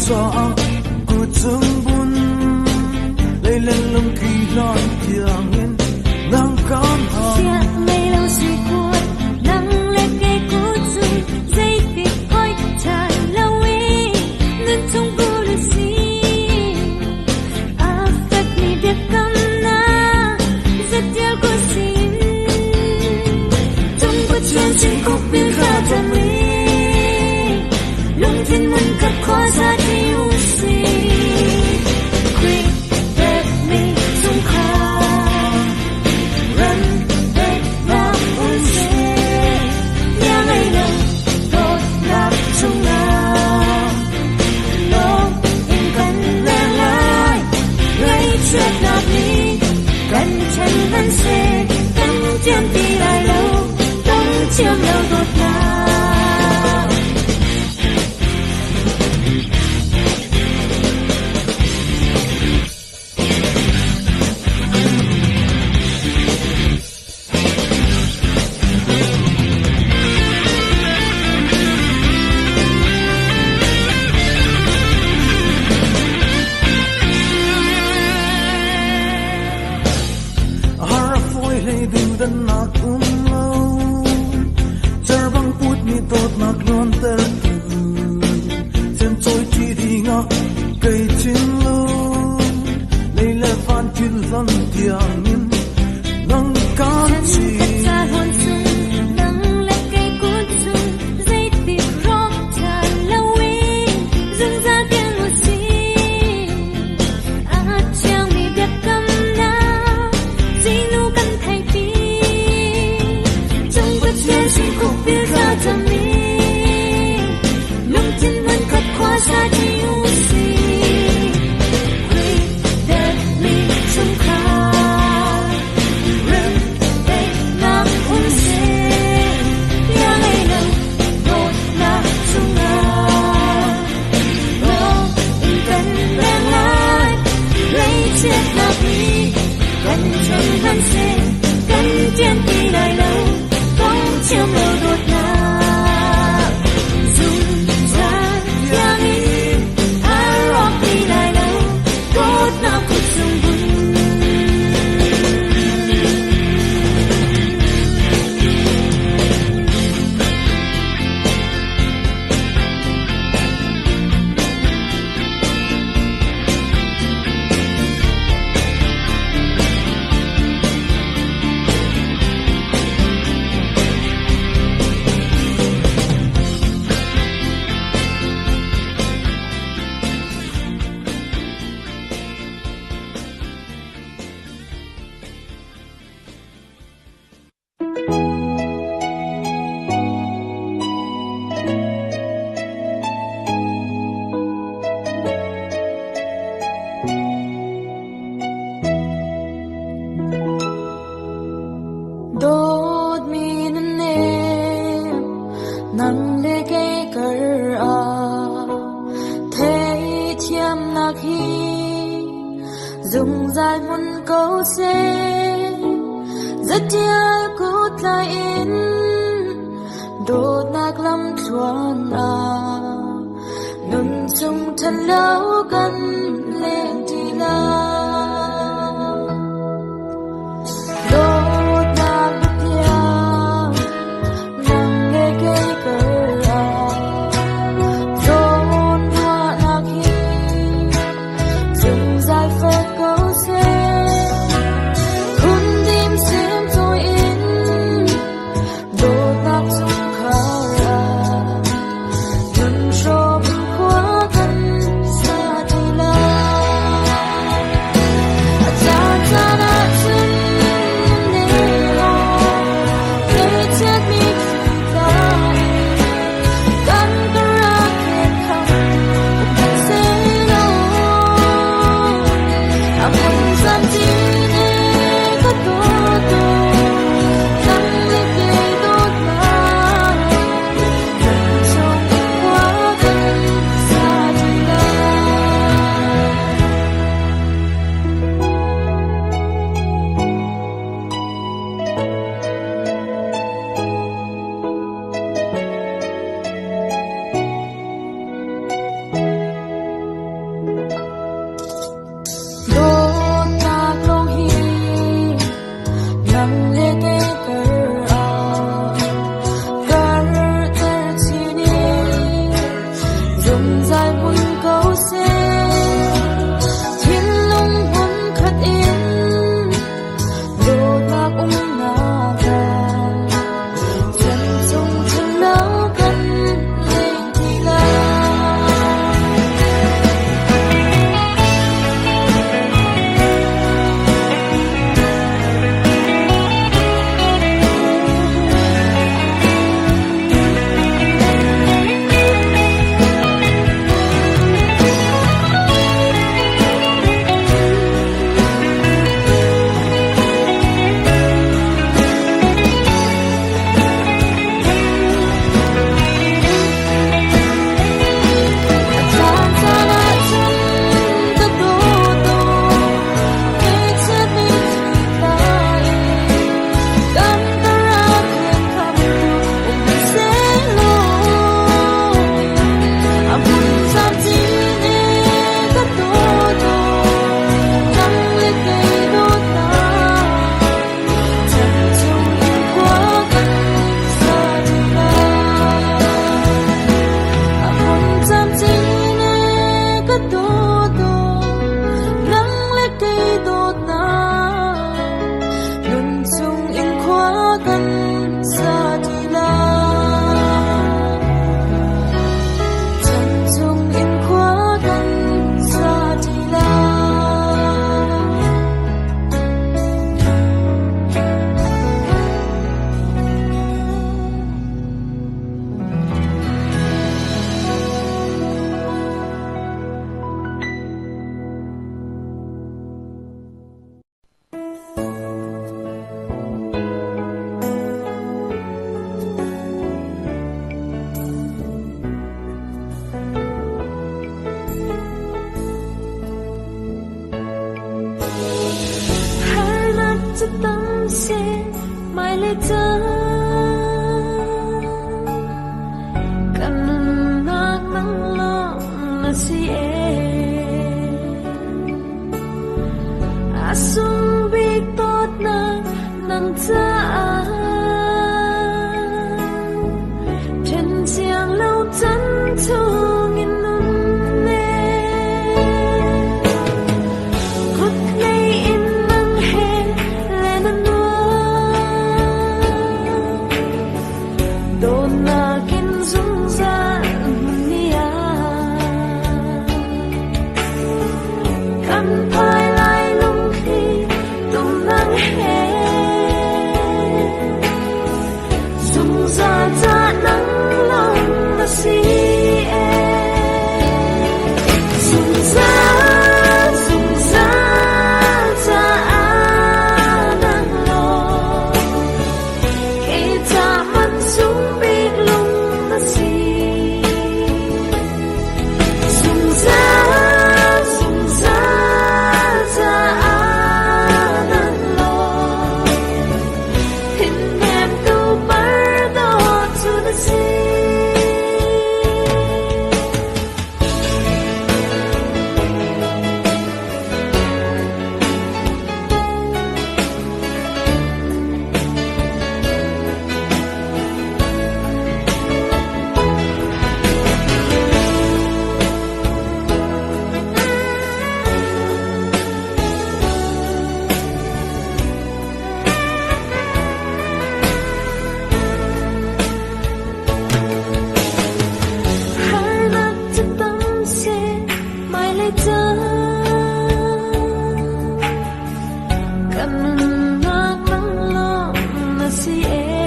Caah kutzung bun leileng lungki hlan tiangin nang kan han. Siah ngei lo sui kuat nang le kei kut cung zeitik hoi chan lo i nun chung bul si. A fekmi biakamnak zatial ko sin. Cung Pathian sin khukbil thla cam i lungthin hmunkhat khuasa ti u sih. Khrih pekmi chungkhar rem daihnak um seh. Bia ngei lo dawtnak chungah lawm in kan leng lai. Ngaihchiatnak nih kan ṭhen hmanhseh kan ṭian ti lai lo, tong thiam lo dawtnak. Har a fawi hlei duhdannak um lo. Cerbang putmi dawtnak luanter tu. Cemcawi ṭi dingah kei thinlung. Lei le van thil hlan tiangin nang kan Chan ci. khat ca hlawn chung nang le kei kut chung zeitik rawk ṭhan lo in zungzal tiang u sih. A thiangmi biakamnak zingnu kan theihpi. Cung Pathian sin khukbil thla cam i lungthin hmunkhat khuasa ṭi u sih. Khrih pekmi chungkhar rem daihnak um seh. Bia ngei lo dawtnak chungah lawm in kan leng lai. Ngaihchiatnak nih kan ṭhen hmanhseh kan ṭian ti lai lo. Tong thiam lo dawtnak zungzal tiangin a rawk ti lai lo. Dawtnak kut cung bun. Dawtmi na nem, nang le kei kar ah theithiamnak hi zungzal hmun ko seh. Zatial kut tlai in dawtnak lamthluan ah nun chung ṭhan lo kan leng ṭi lai. Dawtnak biatiang nang le kei kar ah zawnruahnak hi zungzal fek ko seh. Phundim simcawi in dawtnak chungkhar ah nun hrawm khua kan sa ti lai. cu tam seh hmailei caan kan nunnak nang lawng na si ee. A sung bik dawtnak nang caah ṭhen siang lo chan chungin nun ne. Kut hlei in nang he le na nuam. Dawtnak in zungzal hmun ah kan phai lai lungthli tum nang he. Zungzal ca nang lawng na si ee. Zungzal, zungzal caah nang lawng. Kei ca man sung bik lung na si. Zungzal, zungzal caah nang lawng. Thinhnemtu par dawt cu na si. Harnak cu tam seh hmailei caan kan nunnak nang lawng na si ee.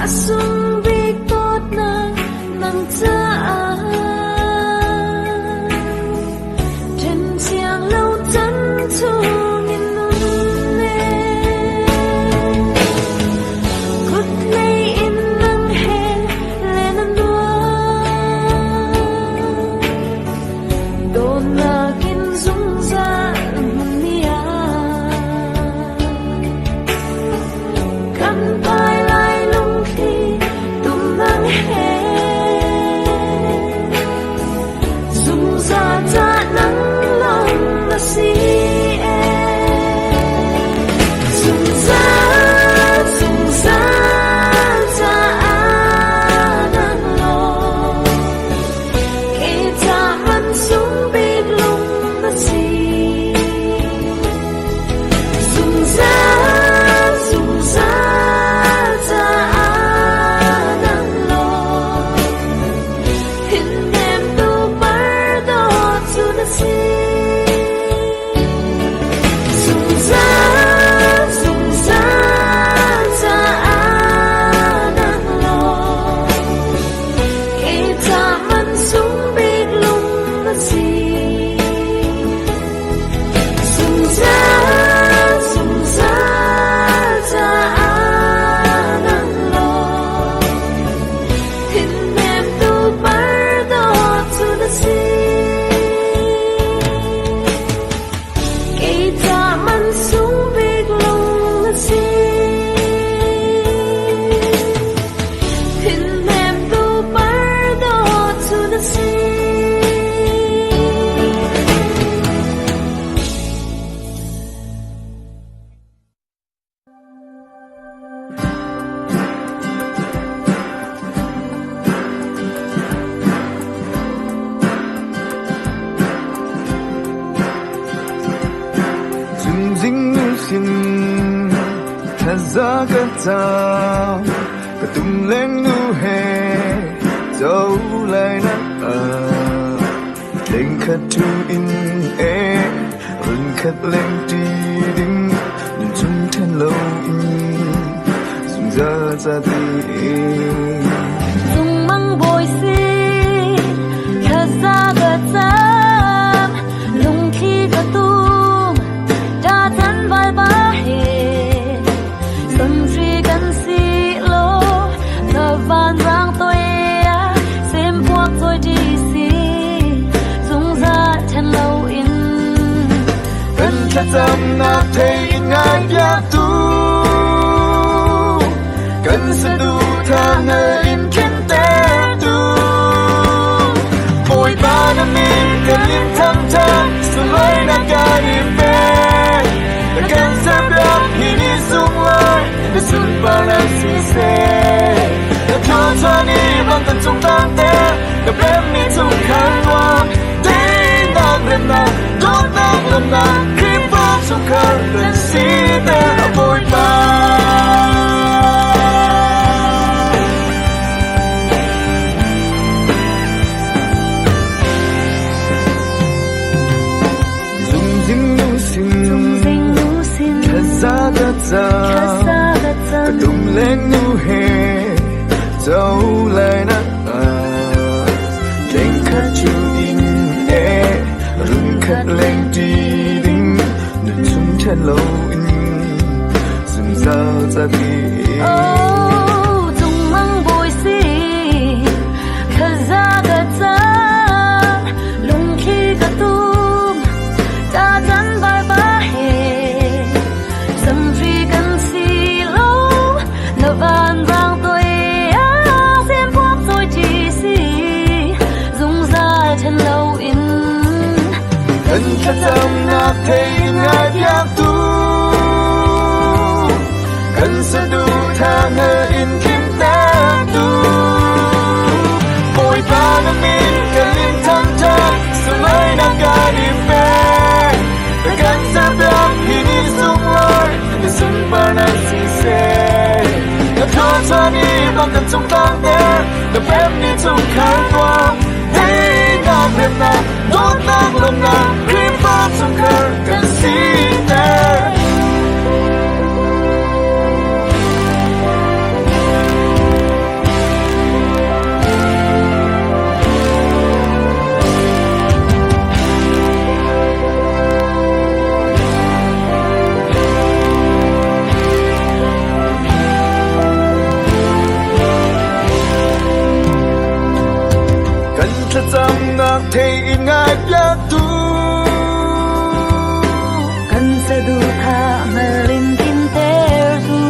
A sung bik dawtnak nang caah ṭhen siang lo chan chungin nun ne. Kut hlei in nang he le na nuam. Dawtnak in zungzal hmun ah kan phai lai lungthli tum nang he. Zungzal ca nang lawng na si ee. Zungzal, zungzal caah nang lawng. Kei ca man sung bik lung na si. Zungzal, zungzal caah nang lawng. Thinhnemtu par dawt cu na si. Zungzal, zungzal caah nang lawng. Kei ca man sung bik lung na si. Zungzal, zungzal caah nang lawng. Thinhnemtu par dawt cu na si. Kei ca man sung bik lung na si. Thinhnemtu par dawt cu na si. Zungzing nu sin thaza ka cam ka tum leng nu he zo lai na leng khat thu in e run khat leng ti ding nun chung then lo in zungzal ca ti. Zung mang bawi sin thlaza ka cam lungthli ka tum ṭa chan valpa he samhri kan si lo ka vanrang toi ah sempuak choi ṭi si zungzal ṭhen lo in kan Thlacamnak thei in ngaipiaktu kan saduhthah hngal in tlintertu Bawipa na min kan in thangṭhat sunlawinak kan in pek na kan serpiak hi ni sunglawi na sunparnak siseh na thluachuah ni van kan cung tlangter na pemmi chungkhar nuam teinak remnak dawtnak lawmhnak Khrihfa chungkhar kan siter a Bawipa. Zungzing nu sin Zungzing nu sin Thlaza ka cam Thlaza ka cam Ka dum leng nu he Zo lai na Leng khat cu in e Rung khat leng ti ding Nun chung then lo in Zungzal ca ti Oh, cung mang bawi si Thlaza ka cam Lungthli ka tum Ta can Bawipa he Zamri kan si lo Na vanrang toi ah Sempuak toi chi si Zungzal then lo in Kan thlacamnak thei ngai piaktu Kan saduhthah hngal in tlintertu Bawipa na min kan in thangṭhat sunlawinak kan in pek Na kan serpiak hi ni sunglawi na sunparnak siseh Na thluachuah ni bang kan cung tlangter na pemmi chungkhar nuam Teinak remnak dawtnak lawmhnak Khrihfa chungkhar kan siter. Kan thlacamnak thei in ngaipiaktu Kan saduhthah hngal in tintertu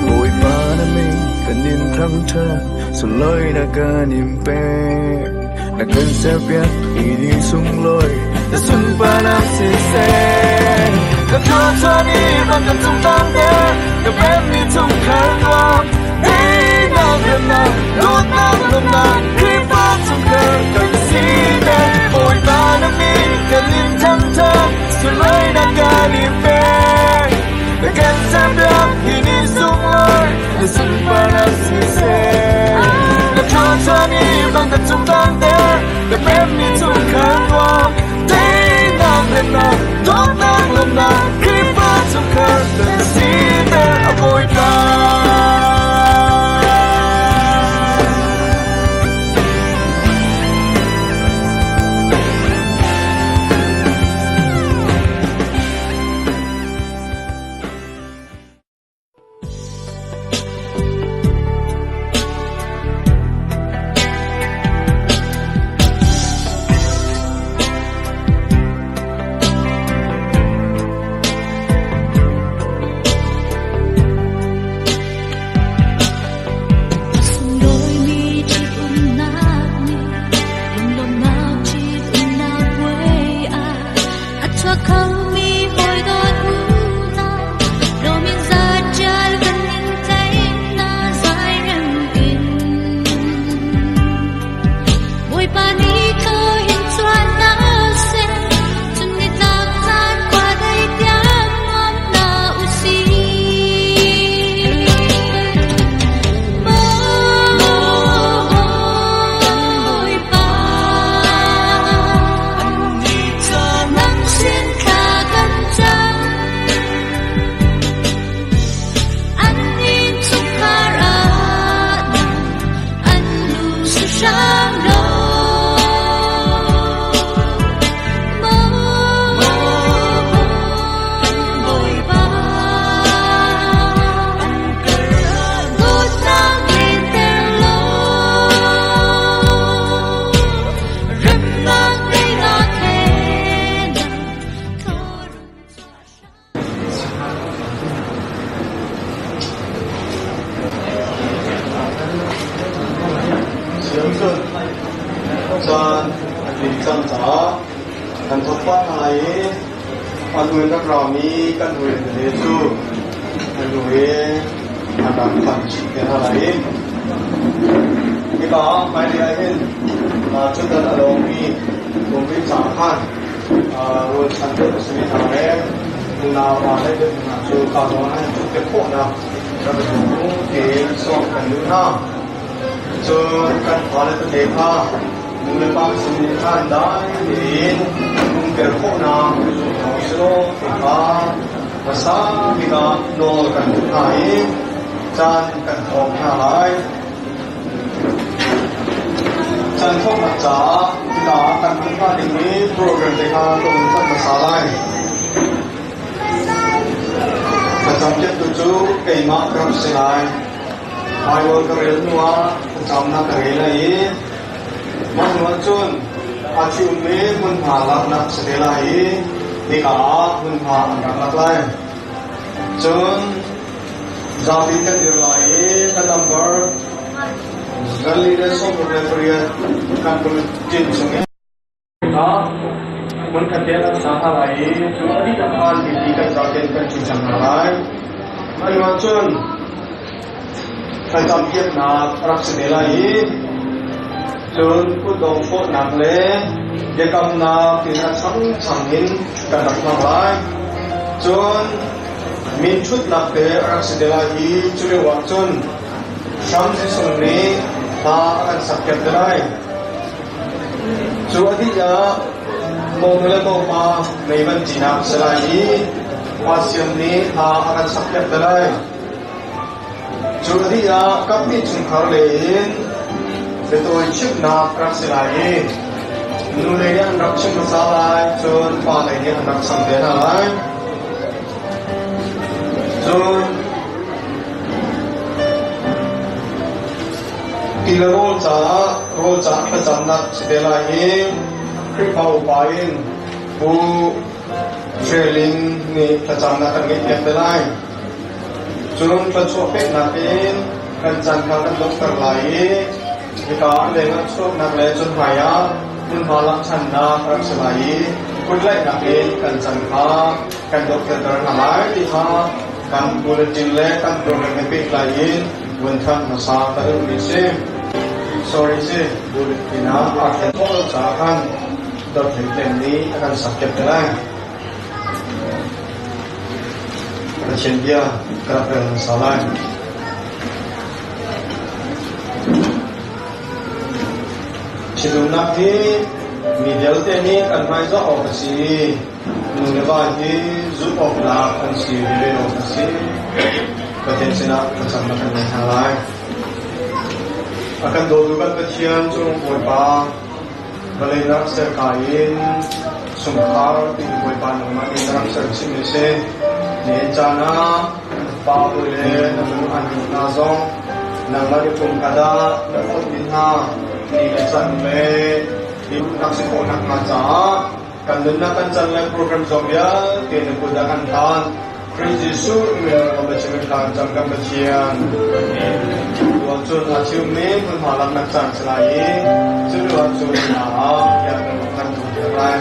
Bawipa na min kan in thangṭhat sunlawinak kan in pek na kan serpiak hi ni sunglawi na sunparnak siseh na thluachuah ni van kan cung tlangter na pemmi chungkhar nuam Teinak remnak dawtnak lawmhnak Khrihfa chungkhar kan siter Bawipa na min kan in thangṭhat sunlawinak kan in pek na kan serpiak hi ni sunglawi na sunparnak siseh na thluachuah ni van kan cung tlangter na pemmi chungkhar nuam Teinak remnak dawtnak lawmhnak Khrihfa chungkhar kan siter a Bawipa. Caan a tlin cang caah kan thawk pah hna lai i a hnu in rak rami kan hawile tete cu a hnu in an rak phan chih te hna lai i hika ah hmailei ah hin cutan a lawngmi pumpi caah khan rualchan deuh a simi hna le unau pa le deuh hna cu ka zawn ah hin ṭhut te khawhnak rak i zuam u tiin sawm kan duh hna. Cun kan fale tete kha nu le pa sin khan dai tein umter khawhnak i zuam hna u silaw ti kha hmasa bik ah nawl kan duh hna i caan kan thawk hna lai. Caan thawknak caah hika ah kan hman hnga dingmi program te kha ka vun thanh hmasa lai. Thlacampiaktu cu keimah ka rak si lai. Baibal ka rel hnuah thlacamnak ka ngei lai i mah hnuah cun aa ṭhiummi hmunhma laknak si te lai i hika ah hmunhma an rak lak lai. Cun zapi kan dir lai i ka number 428 kan bulletin chung in Hmunkhat te an sa hna lai i cu a dih a phan mipi kan zaten kan ṭi cang hna lai. Mah lio ahcun thlacam piaknak a rak si te lai i cun kutdong fawhnak le biakamnak tin a changchang in kan rak hmang lai. Cun min ṭhutnak te a rak si te lai i cu lio ahcun Hram Zisung nih hla a kan sakpiak te lai. Cu a dih ah mawnu le mawpa mei van cinak si lai i Pa Siam nih hla a kan sakpiak te lai. Cu a dih ah kaphnih chungkhar lei in biatawi chimhnak rak si lai i nu lei nih an rak chim hmasa lai, cun pa lei nih an rak cham te hna lai. Cun Ti le rawl caah rawl caah thlacamnak si te lai i Khrihfa upa in Pu Hre Ling nih thlacamnak kan ngeihpiak te lai. Cun thluachuah peknak in kan caan kha kan donghter lai i hika lengah chuaknak le cun hmaiah hmunhma lakṭhannak rak si lai i kutlaihnak in kan caan kha kan donghter hna lai ti kha kan bulletin le kan program he pehtlai in vun thanh hmasa ka duhmi si. Sorry si, bulletin ah aa thlen khawh lo caah khan dot hlei nih a kan sak piak te lai. Pathian bia ka rak rel hmasa lai. Ṭhitumnak hi mi vialte nih kan hmaizah awk a si i Nu le va hi zulh awktlak an si veve awk a si. Pathian sinah thlacamnak kan ngei hna lai. A kan dawtu kan Pathian cu Bawipa vawlei na rak ser ka in chungkhar ti Bawipa nangmah nih na rak ser chimmi a si. Nihin caan ah pa hawi le na nu an nu hna zong nangmah nih pum khat ah na fonhmi hna ni le can le nak si khawh nakhnga caah Kan nunnak kan can le program zong vialte na kut ah kan hlan. Khrih Jesuh min kan Pathian kan cam kan Pathian. Tuan cun a thiummi hmunhma laknak caan si lai i cu lio ah cun hna ah biak kan duh piak lai.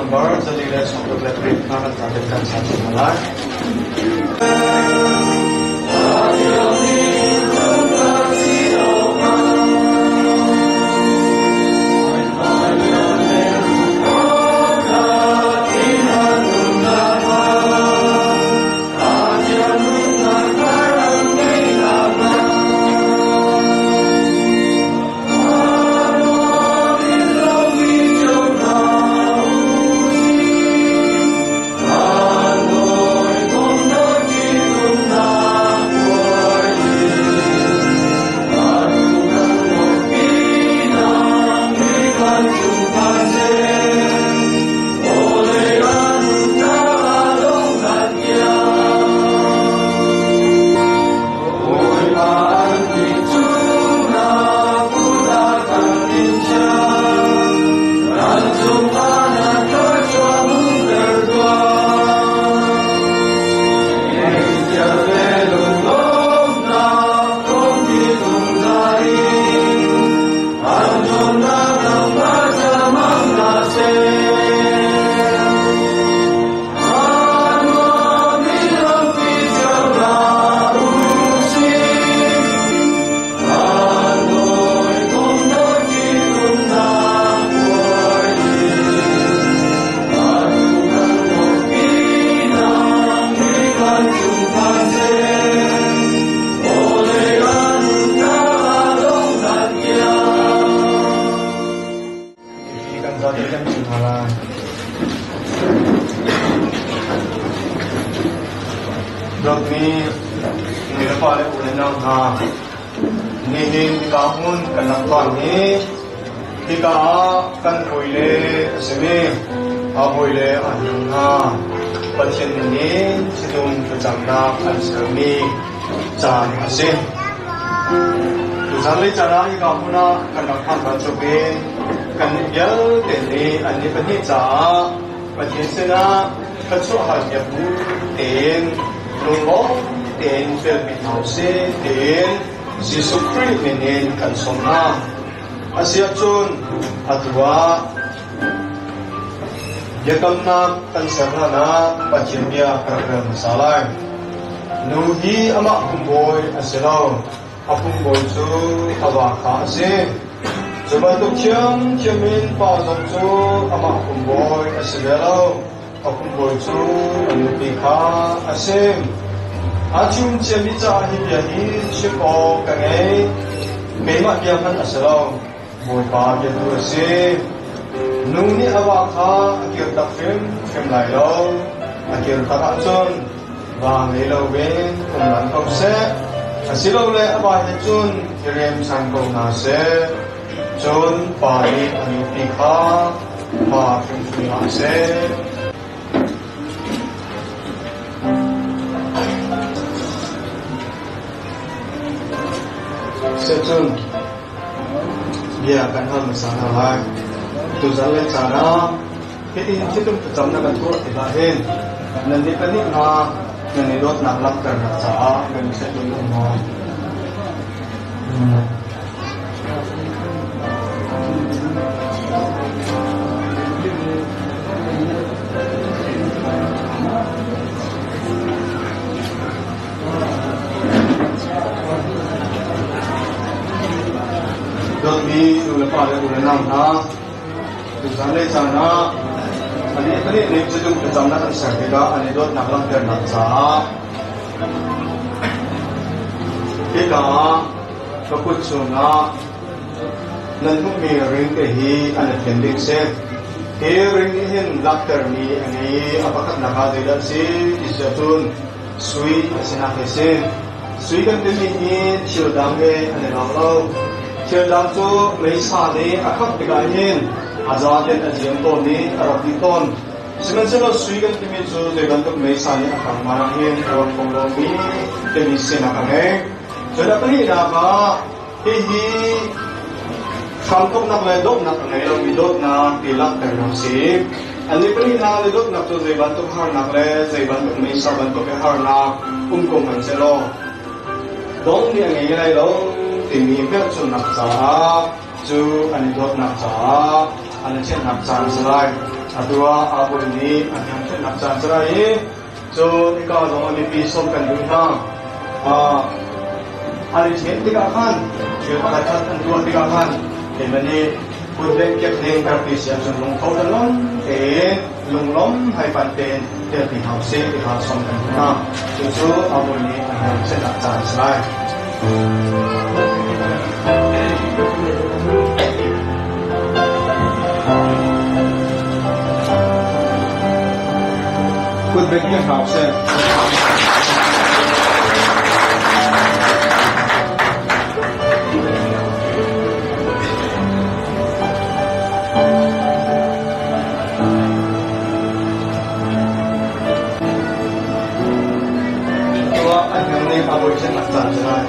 Number 468 kha kan zaten kan sa hna lai. Kan zapi kan chim hna lai. Dawtmi nu le pa le u le nau hna, nihin ka hmun kan rak tuan hi hika ah kan hawile a simi a hawile an nung hna. Pathian nih thitum thlacamnak an sermi caan a si. Tuzan lei caan ah hika hmun ah kan rak phan bantukin kannih vialte nih annih pahnih caah Pathian sinah thluachuah halpiak bu tein lunglawm tein felpi hna usih tiin Jesuh Khrih min in kan sawm hna. Asiahcun atu ah biakamnak kan ser hlan ah Pathian bia ka rak rel hmasa lai. Nu hi amah pumbawi a si lo, a pumbawi cu a va kha a si. Cu bantuk ṭhiamṭhiam in pa zong cu amah pumbawi a si ve lo, a pumbawi cu a nupi kha a si. A chim ciami caah hi bia hi chim awk ka ngei. Keimah bia hmanh a si lo, Bawipa bia tu a si. Nu nih a va kha a kirtak hrimhrim lai lo. A kirtak ahcun va ngei loin um lan ko seh. Asilole a va he cun i rem ṭhan ko hna seh. Cun pa nih a nupi kha ma hrimhrim hlah seh. Sehcun bia kan hal hmasa hna lai. Tuzan le caan ah hitin thitum thlacam na kan tuah tikah hin nan nih pahnih hna nan i dawtnak langhternak caah kan i set um maw? Dawtmi nulepa le unau hna, tuzan le caan ah anih pahnih nih cutung thlacamnak an ser tikah an i dawtnak langhternak caah hika ah ka kut chungah nan hmuhmi ring te hi an i thlen ding si. Hi ring nih hin langhtermi a ngei i a pakhatnak ah zeidah a si ti si ahcun sui a sinak hi a si. Sui kan timi hi thil dang he an i lo lo. Thil dang cu meisa nih a khangh tikah hin a zaten a ziam tawn i a rak dih tawn. Sihmanhsehlaw sui kan timi cu zei bantuk meisa nih a khangh hmanh ah hin a rak kong lomi timi sinak a ngei. Cun a pahnihnak ah hihi hramthawknak le dawtnak a ngei lomi dawtnak ti langhternak a si. Annih pahnihnak le dawtnak cu zei bantuk harnak le zei bantuk meisa bantuk i harnak um ko hmanh sehlaw dong nih a ngei lai lo timi hmelchunhnak caah cu an i dawtnak caah an i thianhnak caan a si lai. Atu ah aa bawi nih a hniangṭhennak caan cu rai i cun hika zong ah mipi sawm kan duh hna. An i ṭhen tikah khan thil pakhat khat an tuah tikah khan keimah nih kut bengh piak ding ka rak ti si ahcun lungtho le lawm tein lunglawm hmaipanh tein telpi hna usih ti kha sawm kan duh hna. Cucu aa bawi nih a hniangṭhennak caan a si lai. Kut bengh piak hna usih. Tuah an hmang nih a bawi nak caan cu lai.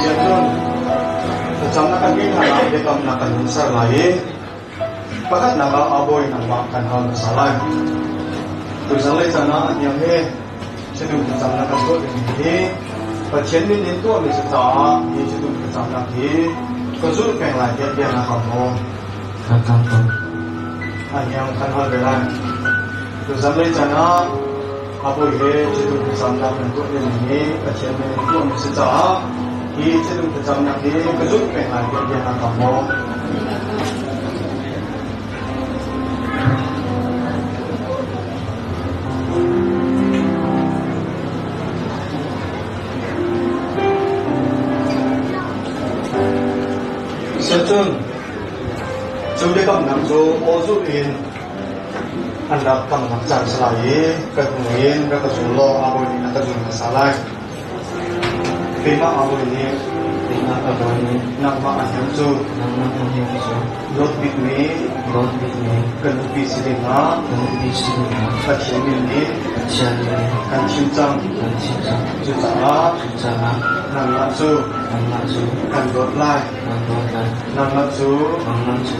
Cun thlacamnak kan ngeih hna lai, biakamnak kan hun ser lai i pakhatnak ah a bawi nangmah kan hal hmasa lai. Tuzanglei caan ah a hniang he Sinum thlacamnak kan tuah dingmi hi Pathian min in tuahmi si caah hi sinum thlacamnak hi ka zulh peng lai tiah bia na kam maw? Ka kam ko. A hniang kan hal ve lai. Tuzanglei caan ah a bawi he sinum thlacamnak kan tuah dingmi hi Pathian min in tuahmi si caah hi sinum thlacamnak hi ka zulh peng lai tiah bia na kam maw? Cun cu biakamnak cu aw zulh in an rak kamnak caan si lai i ka hnu in rak ka zul law aa bawi nih na ka zul hmasa lai. Keimah aa bawi nih Keimah ka bawi nih nangmah a hnem cu nangmah a hnem cu dawt bikmi dawt bikmi kan nupi si dingah kan nupi si dingah Pathian min nih Pathian nih kan thim cang. kan thim cang. Cucaah Cucaah nangmah cu nangmah cu kan dawt lai. kan dawt lai. Nangmah cu Nangmah cu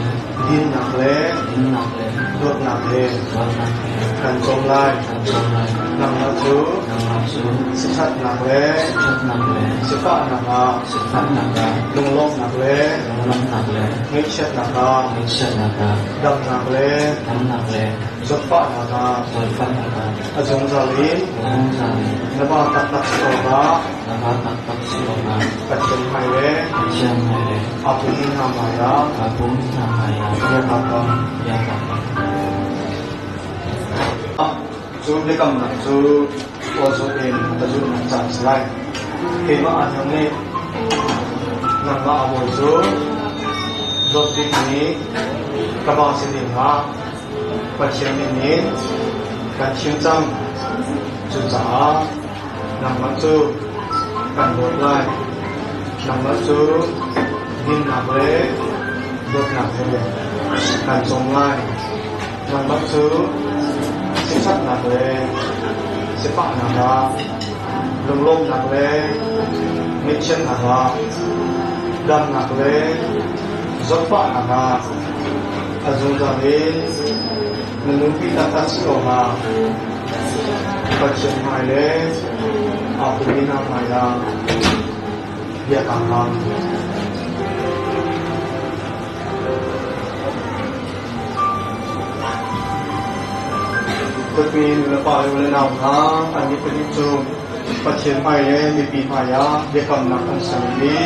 dinnak le dinnak le dawtnak he dawtnak he kan cawm lai. kan cawm lai. Nangmah cu Nangmah cu siṭhatnak le siṭhatnak le sifahnak ah sifahnak ah lunglawmhnak le lunglawmhnak le ngaihchiatnak ah ngaihchiatnak ah damnak le damnak le zawtfahnak ah zawtfahnak ah a zungzal in a zungzal in na pa taktak si awkah na pa taktak si awkah Pathian hmai le Pathian hmai le a pum hna hmaiah a pum hna hmaiah bia kaa kam. bia kaa kam. Cu biakamnak cu aw in ka zulhnak caan a si lai. Keimah aa nih nangmah a bawi cu dawt bikmi ka pa si dingah Pathian min in kan thim cang. Cucaah nangmah cu kan dawt lai. Nangmah cu dinnak le dawtnak he kan cawm lai. Nangmah cu sifaknak le sifahnak ah, lunglawmhnak le ngaihchiatnak ah, damnak le zawtfahnak ah a zungzal in na nupi taktak si awkah Pathian hmai le aa pummi hna hmaiah bia kaa kam. Khuapi nulepa le unau hna annih pahnih cu Pathian hmai le mipi hmaiah biakamnak an ser i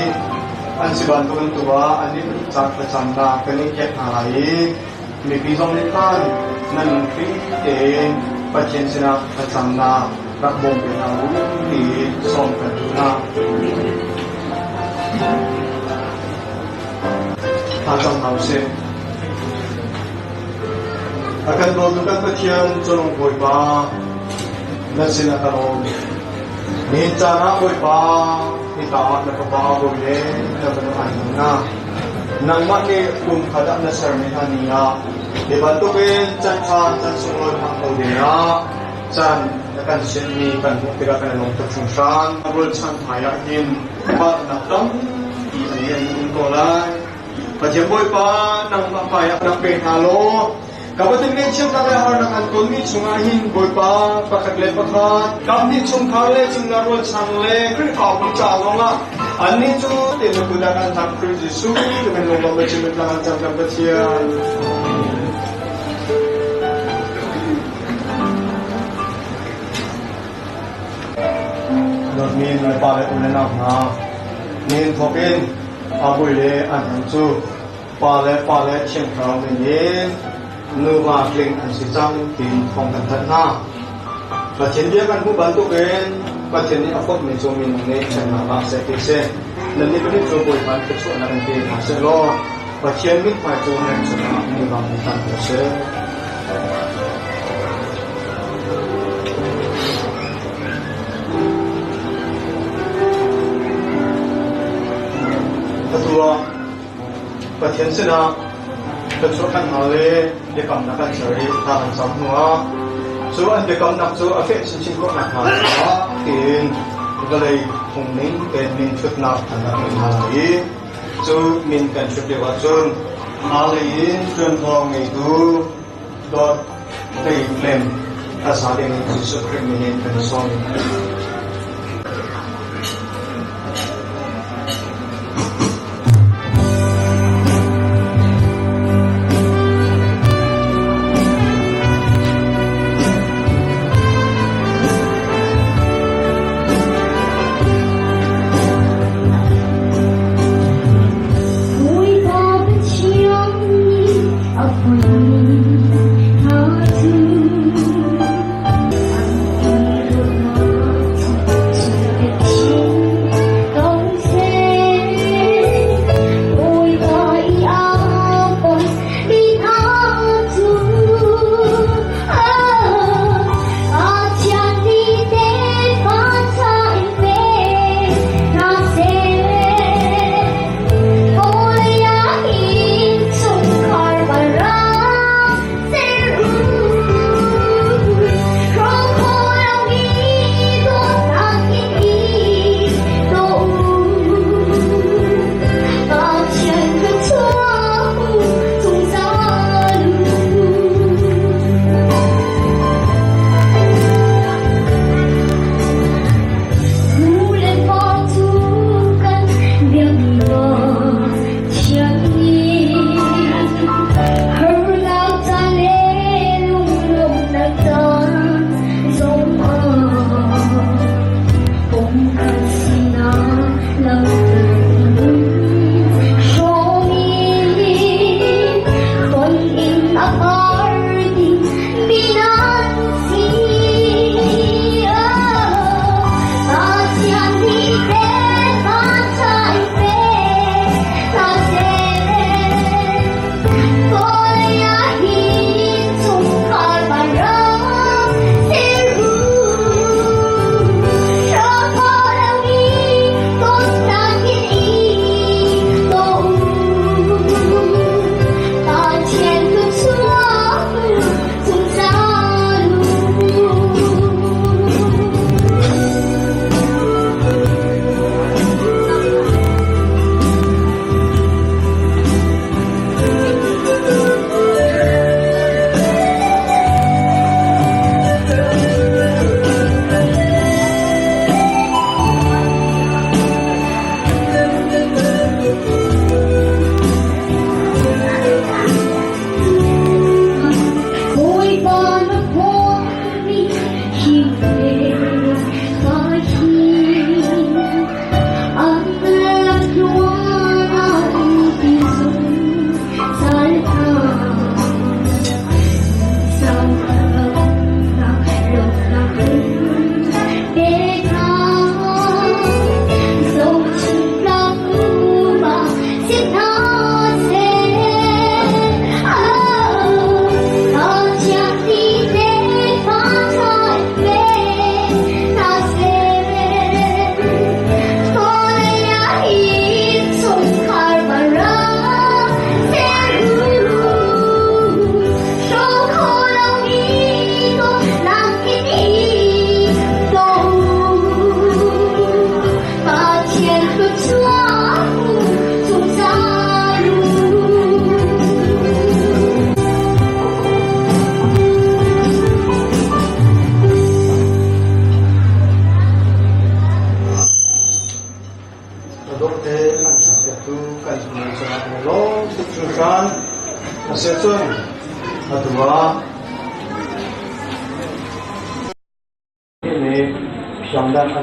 an si bantukin tu ah annih pahnih ca thlacamnak kan in pek hna lai i mipi zong nih khan nan lungthin tein Pathian sinah thlacamnak rak bawm ve hna u ti sawm kan duh hna. Thla cam hna usih. A kan dawtu kan Pathian cung Bawipa, na sin ah ka lawm. Nihin caan ah Bawipa, hika ah na fapa bawi le na fanu ai na. Nangmah nih kum khat ah na sermi hna ni ah hi bantukin can ṭha can sunglawi hmang ko dingah caan na kan sinmi kan hmuh tikah kan i lawm tuk hringhran. Rulchan hmai ah hin palhnak tampi an ngei an um ko lai. Pathian Bawipa, nangmah hmai ah rak pe hna law, Ka Pathian ngaihchiatnak le harnak an tonmi chungah hin Bawipa pakhat le pakhat kamhnih chungkhar le cingla rualchan le Khrihfabu ca zongah annih cu te na kut ah kan hngak Khrih Jesuh kan lunglawm le cimit lang an cang kan Pathian. Dawtmi nulepa le u le nau hna, nihin thawk in Abui le an hang cu pa le pa le Thiang Thlarau min in nuva tling an si cang tiin thawng kan thanh hna. Pathian bia kan hmuh bantukin Pathian nih a fawmmi cu minung nih ṭhennak ah seh ti si. Nannih pahnih cu Bawipa nih thluachuahnak in pe hna seh law Pathian mithmai cu nan cungah nuva in tan ko seh. Atu ah Pathian sinah thluachuah kan hal i biakamnak kan ser i thla kan cam hnuah cu an biakamnak cu a feh chinchin khawh nakhnga caah tiin vawlei phung ning tein min thutnak an rak ngei hna lai i cu min kan thut lio ahcun hmailei in ṭuanvo ngeitu dawt hlei lem hmasa ding in Jesuh Khrih min in kan sawm. Bawipa Pathian nih a foihmi hna cu an i dawtnak cu.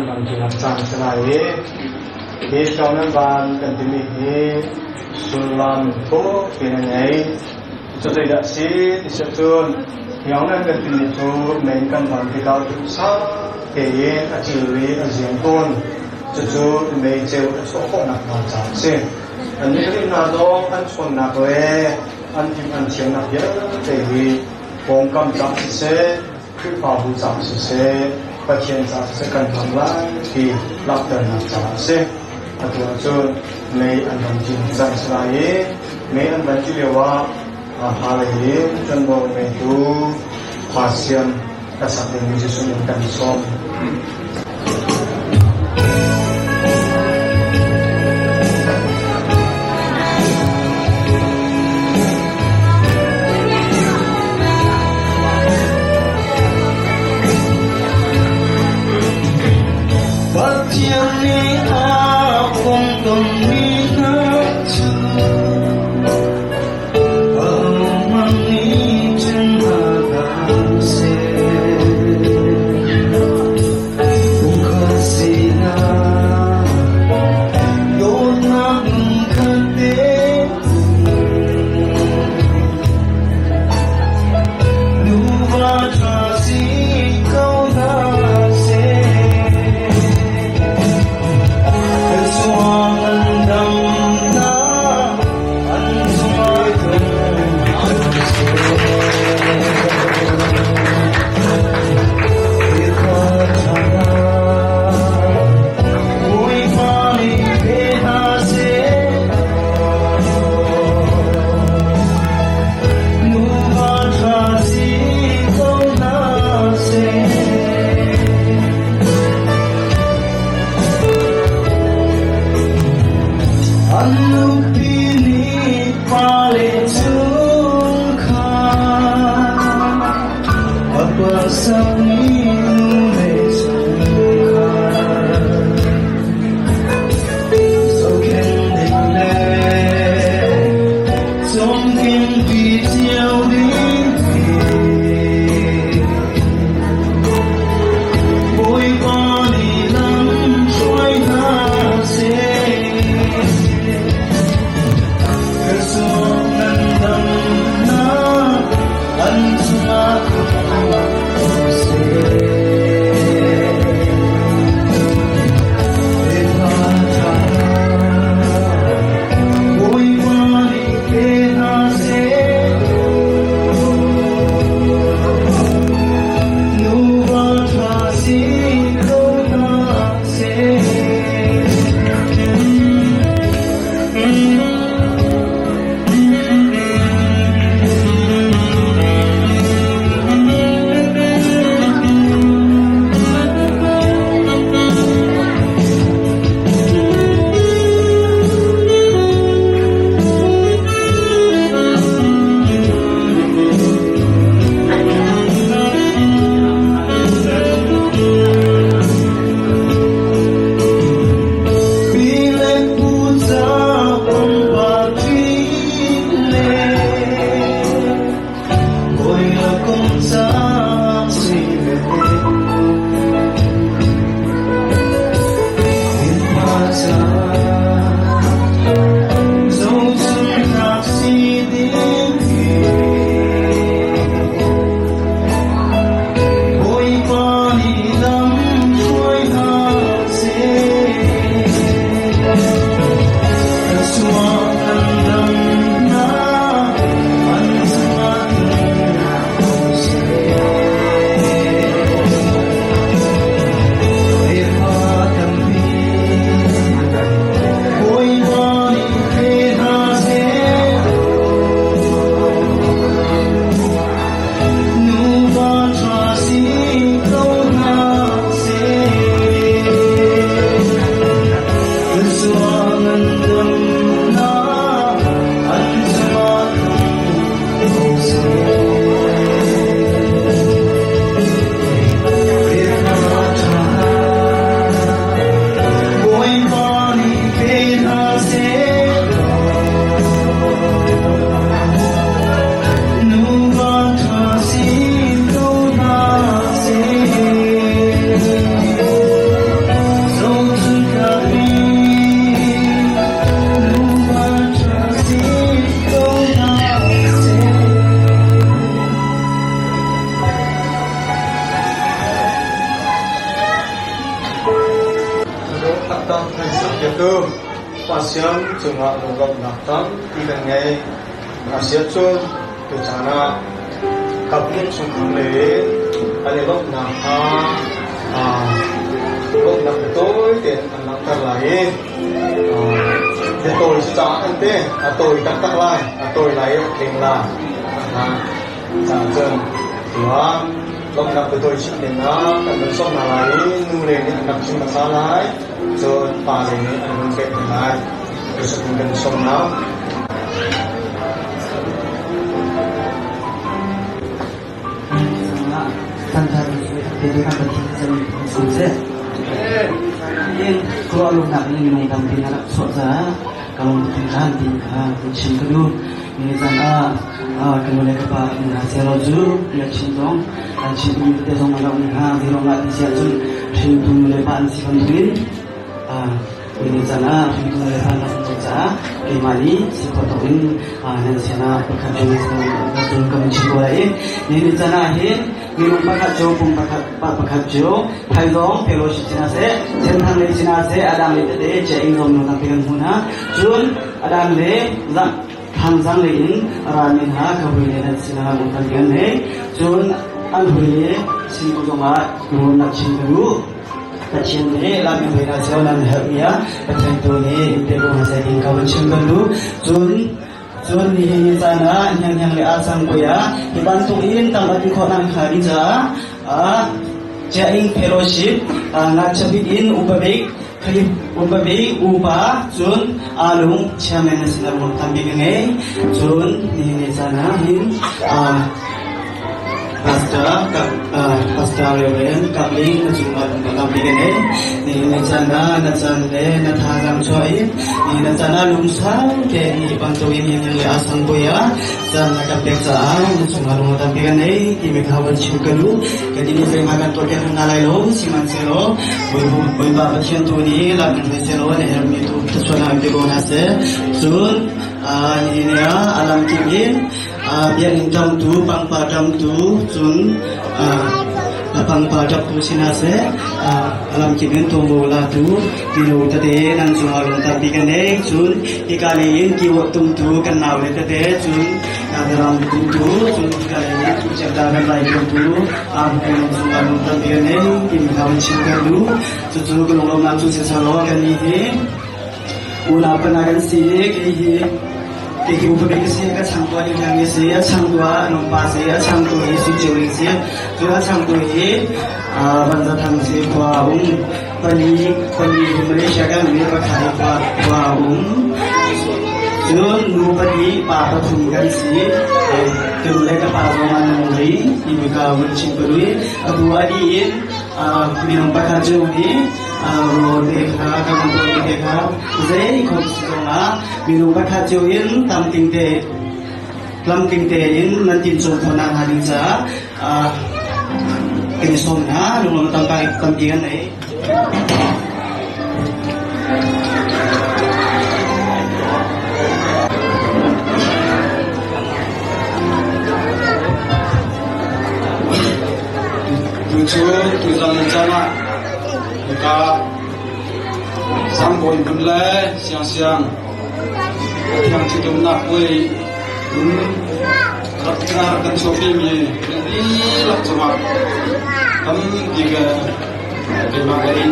an van ṭinak caan a si lai i hi hriang nan van kan timi hi sullam thuk in a ngei. Cu zeidah a si ti si ahcun hriang nan kan timi cu mei kan van tikah duhsah tein a cil i a ziam tawn. Cucu mei ceu a chuah khawhnak hnga caah a si. An nih hna zong an chawnnak le an fim an thiamnak vialte hi pawngkam caah siseh, Khrihfabu caah siseh, Pathian caah siseh kan hman lai ti langhternak caah a si. Atu ahcun mei an van cin cang si lai i mei an van ci lioah hla lei in ṭuanvo ngeitu khua siam hlasak dingmi Jesuh min kan sawm. Pathian nih a kong tonmi hna cu ahohmanh nih ṭhen hna hlah seh. Pumkhat sinak dawtnak lungkhat te nuva ṭha si ko hna seh. Kan suang an damnak an cungah tlung seh. Bawipa nih pe hna seh. Nuva ṭha si ko hna seh. An nupi nih pale chungkhar a pasal nih nule chungkhar zohkhenh ding le cawmkengpi cio ding Bawipa nih lam hruai hna seh. Kan suak nan damnak an cungah tlung seh. Bawipa nih pe hna seh. Nuva ṭha si ko hna seh. Pi le pu ca pumpak le hawi le kum ca si ve. Innpa ca zohchunhnak si ding hi Bawipa nih lam hruai hna seh. Kan suak kan damnak an cungah tlung seh. Khrihfa tampi Taktak kan sakpiaktu Pa Siam cungah lunglawmhnak tampi kan ngei. Asiahcun tucaan ah kaphnih chungkhar lei an i lawmhnak kha lawmhnak tawi tein an langhter lai i biatawi cu caah kan ti a tawi taktak lai, a tawi lai i a tling lai. Caah cun tuah lawmhnak biatawi chim dingah kan van sawm hna lai i nu le nih an rak chim hmasa lai, cun pa le nih an hun pek hna lai. Cucu kan sawm hna. Khuaruahnak in minung tampi na rak chuah caah ka lungthin khan ti kha kan chim ka duh. Nizan ah ka nu le ka pa in hna selaw cu na chin zong an chim mi tete zong an rak um hnga. Zeiruang ah ti si ahcun hringtu nu le pa an si bantukin Nizan ah hringtu nu le pa an rak um caah keimah nih si khawh tawk in nan sinah pakhat cu kan chim ko lai i nizan ah hin minung pakhat cu pum pakhat pa pakhat cu Phaizawng fellowship sinah seh Senthang lei sinah seh adang le tete che ing zong nu tampi kan hmu hna. Cun adang le Thangzang lei in rami hna ka hui le nan sinah lung tampi an nei. Cun an hui le sin ko zongah ruahnak chim ka duh. Pathian nih lami hui hna cio nan herhmi ah Pathian tu nih in pe ko hna seh ding ka van chim kan duh. Cun cun nihin ni caan ah hnianghniang le asang puai ah hi bantuk in tam a ti khawh nak hnga ding caah Chiah-ing Fellowship ngakchia bik in upa bik Khrih upa bik upa cun alung chairman na sin ruang tampi ka ngei. Cun nihin ni caan ah hin Pastor Pastor Reverend Kapling na cungah lungtho tampi ka ngei. Nihin ni caan ah na caan le na thazaang chuah i nihin na caan ah lungsau tein hi bantukin hin le asang pui ah caan na kan pek caah na cungah lungtho tampi ka ngei timi kha van chim ka duh. Kan inn zeihmanh kan tuah piak hna lai lo, sihmanhsehlaw Bawipa Pathian tu nih lam in hlei sehlaw na herhmi tu thluachuahnak in pe ko hna seh. Cun nihin ah a lamkip in biakinn ṭamtu, pangpar ṭamtu, cun pangpar ṭaptu si hna seh, a lamkip in tuanvo latu mino tete nan cungah lung tampi kan nei. Cun hika lei in kiwah tumtu kan naule tete, cun Ram tumtu, cun hika lei in tucemta kan lai tumtu, aa lung cungah lung tampi kan nei timi kha van chim kan duh. Cucu ka lunglawmhnak cu siselaw kan nih hi unau pahnih kan si i kei hi kei hi upa bik ka si, ka changtu ah Hniang hi si, a changtu ah Lungpa si, a changtu hi Suicio hi si. Cu a changtu hi Vanza Thang si khua a um. Pali pali hi Malaysia kan um i pakhat hi khua khua a um. Cun nu pahnih pa pathum kan si. Ka nu le ka pa zong an nung rih timi ka vun chim ka duh i atu a dih in minung pakhat cu nih rawl te kha kan tuahmi te kha zei khom si zongah minung pakhat cio in tamting te tlamtling tein nan tinco khawh nakhnga ding caah kan i sawm hna. Lunglawm tampi tampi kan nei. Tucu tuzan caan ah hika Sangbawi hmun le Siangsiang Thiang ṭhitumnak puai in rak kan chuahpimi nan dihlak cungah tampi ka keimah lei in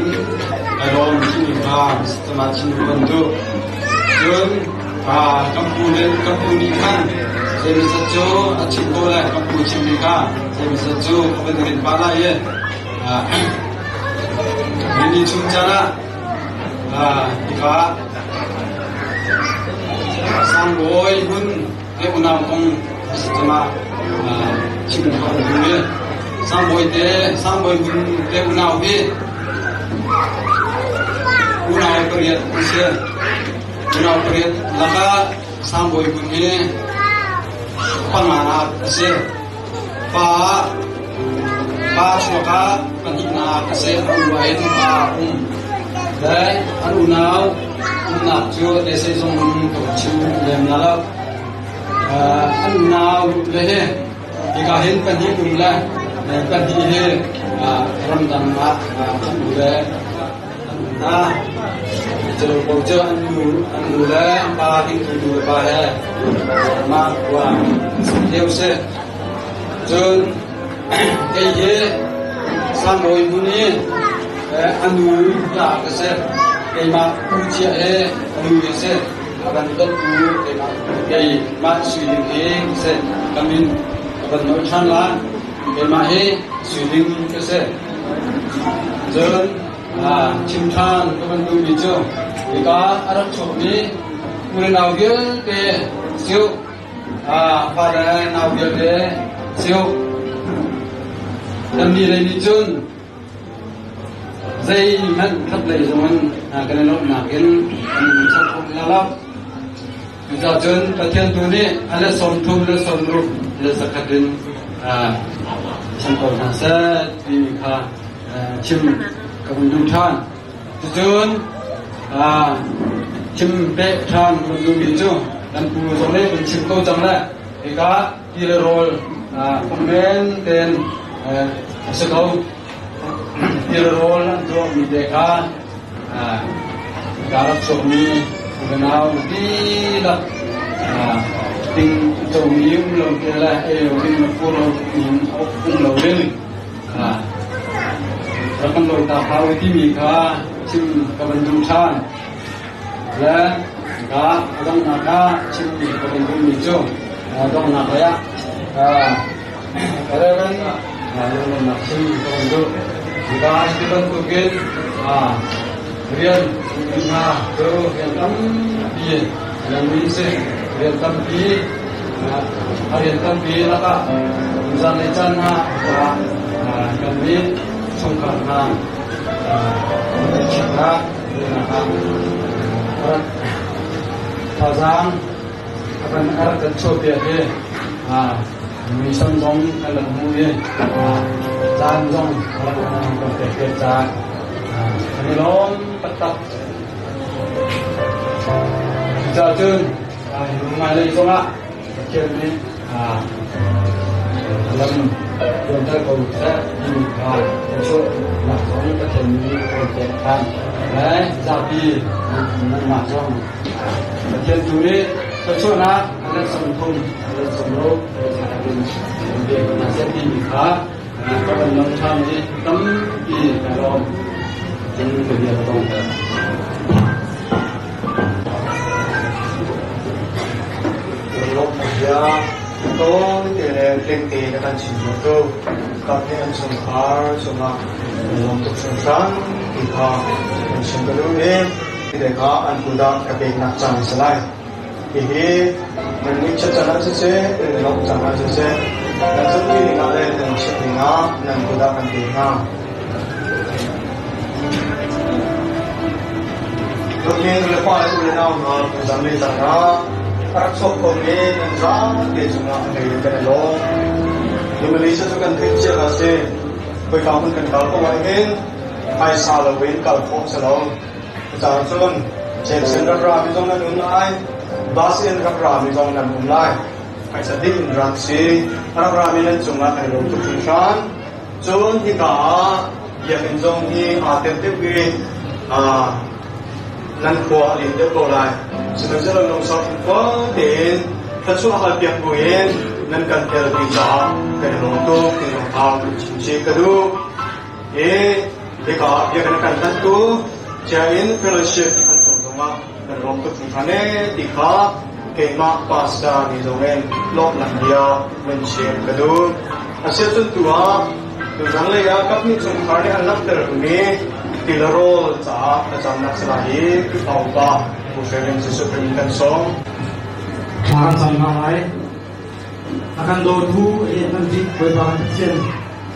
kai lawm timi kha cama chim kan duh. Cun kan pu kan pu nih khan zeimawzat cu a chim ko le kan pu chimmi kha zeimawzat cu ka van rin pah lai i ni chung caan ah hika Sangbawi hun te unau kong cama chim ka hun duh i Sangbawi te Sangbawi hun te unau hi unau pariat an si. Unau pariat lakah Sangbawi hun hi panganak a si. Pa pa chuak ah pahnihnak a si. A u in pa a um. Le an unau umnak cu te zeizong ka va chim lem la lo. An unau le hi hika hin pahnih um le pahnih hi ramdang ah an u le an um. hna. Cilo ko cu an nu an nu le an pa hringtu nu le pa he mah khua lio si. Cun kei hi Sanglawi hmun i a nu la ka si. Keimah pu cia he a nu hi si. A kan dawttu keimah keimah sui ding hi ka si. Ka min ka van nawl ṭhan lai. Keimah hi sui ding ka si. Cun chim ṭhan ka van duhmi cu hika a rak chuakmi u le nau vialte siu fa le nau vialte siu kannih lei nih cun zeihmanh khat lei zongin kan i lawmhnak in kan i chap khawh hna lo. Cucaah cun Pathian tu nih a le 30 le 60 le 100 in chan ko hna seh timi kha chim ka hun duh ṭhan. Cucun chim peh ṭhan ka hun duhmi cu kan pu zong nih kan chim ko cang le hika ti le rawl phungmen tein a si ko. Ti le rawl an tuahmi te kha ka rak chuakmi unau dihlak ting comi um lo te le ei lo ding le pur lo in um lo ding rak kan lawi ta hau timi kha chim ka van duh ṭhan. Le ka donghnak ah chim ka van duhmi cu donghnak lei ah Reverend lunglawmhnak chim ka van duh. Hika hi bantukin rian hna cu rian tampi nan si. Rian tampi a rian tampi lakah zanlei caan hna kan nih chungkhar hna chimnak thazaang a kan a rak kan chuahpiak i muisam zong kan rak hmu i caan zong a rak kan pek piak caah kan i lawm taktak. Cucaah cun hmailei zongah Pathian nih lam tuanter ko seh timi kha thluachuahnak zong Pathian nih kan pek ṭhan. Le zapi nanmah zong Pathian tu nih thluachuahnak a let 30, a let 60, a let 100 in kan pek hna seh timi kha ka van lam ṭhan i tampi ka lawm. Cun ka bia ka dongter. Lawmhnak bia tawite le tlingte na kan chim tu kap nih an chungkhar cungah lawm tuk hringhran ti kha kan chim ka duh i te kha an kudah ka peknak caan a si lai. Hihi nan nih chan ah siseh, nan lawmh caan ah siseh, nan zumhmi dingah le nan chimh dingah nan kudah kan pek hna. Dawtmi nulepa le u le nau hna, tuzan le zan ah a rak chuak khomi nan zapi cungah a hlei kan i lawm. Hi Malaysia cu kan theih cia a si. Khoika hmun kan kal ko ahhin phaisa loin kal khawh si lo. Cucaah cun Jameson rak rami zong nan um lai, bus in rak rami zong nan um lai. Phaisa dih in rak si. A rak rami nan cungah kan i lawm tuk hringhran. Cun hika ah biakinn zong hi aa tel deuh i nan khua a lin deuh ko lai. Sihmanhsehlaw lungsau thinfual tein thluachuah halpiak buin nan kan telpi caah kan i lawm tuk ti zong kha chim ka duh. Hi hika ah biakinn a kan hlantu Chiainn Fellowship an cung zongah kan lawm tuk hringhran ee ti kha keimah pastor nih zongin lawmhnak bia vun chim ka duh. Asiahcun tu ah tuzanglei ah kaphnih chungkhar nih an langhtermi tilarawl caah thlacamnak si lai i Khrihfa upa Pu Hre Ling Jesuh Khrih in kan sawm. Thla kan cam hna lai. A kan dawtu nan bik Bawipa Pathian,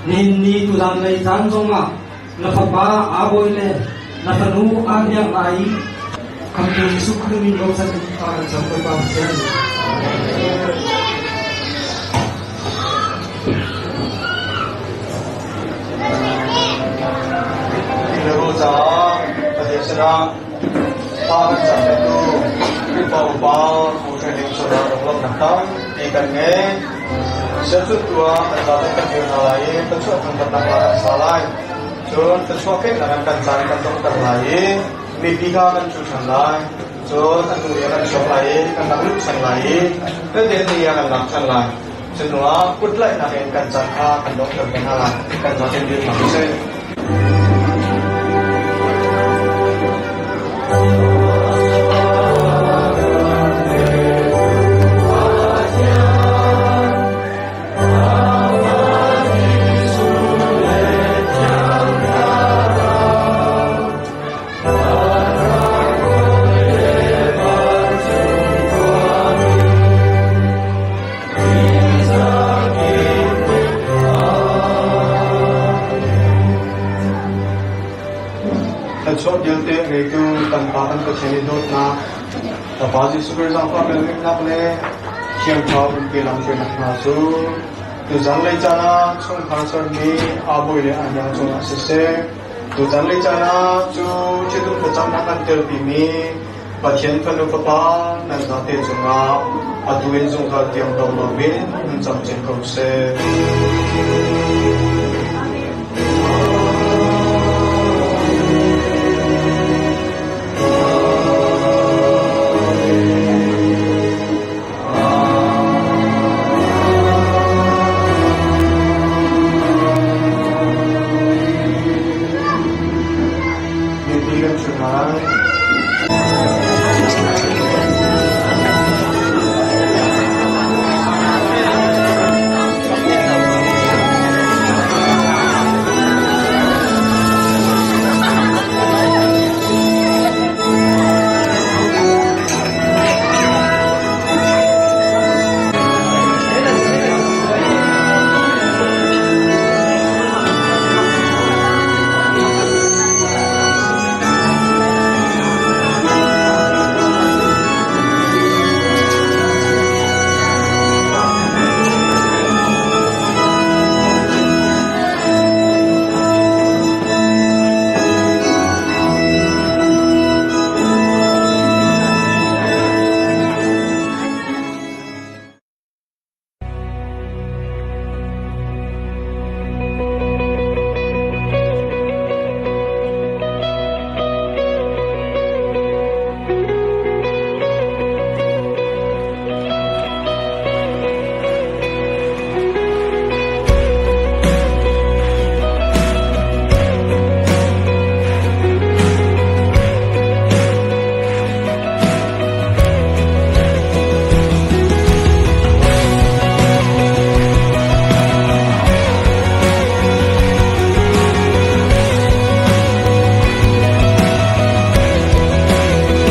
nihin ni tuzanlei caan zongah na fapa aa bawi le na fanu aa hniang lai i Khamhtu Jesuh Khrih min bochan in thla kan cam Bawipa Pathian. Tilarawl caah Pathian sinah thla kan cam tu Khrihfa upa Pu Hre Ling cungah lunglawmhnak tampi kan ngei. Siacut tu ah kan zaten kan dir hna lai i thluachuah thangṭhatnak hla kan sa lai. Cun thluachuah peknak in kan caan kan donghter lai i mipi kha kan cu ṭhan lai. Cun a hnu i a kan chuak lai i kan rak luh ṭhan lai i tete ni ah kan lak ṭhan lai. Cu hnuah kutlaihnak in kan caan kha kan donghter te hna lai. Kan zaten dir hna usih. Thluachuah vialte a ngeitu kan Pa kan Pathian i dawtnak, ka Pa Jesuh Khrih zaangfah velngeihnak le Thiang Thlarau umpi lamhruainak hna cu tuzan lei caan ah chungkhar sermi aa bawi le aa hniang cungah siseh, tutan lei caan ah cu ṭhitum thlacamnak kan telpimi Pathian fanu fapa nan zate cungah atu in zungzal tiang dong loin in camcin ko seh. Mipi kan chungah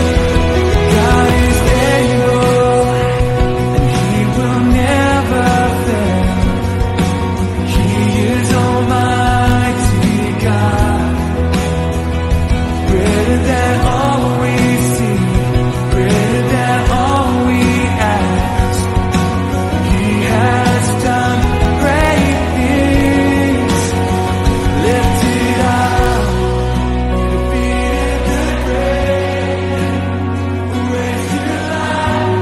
God is able, and He will never fail. He is Almighty God, greater than all we see, greater than all we ask. He has done great things. Lifted up, He defeated the grave. Raised to life,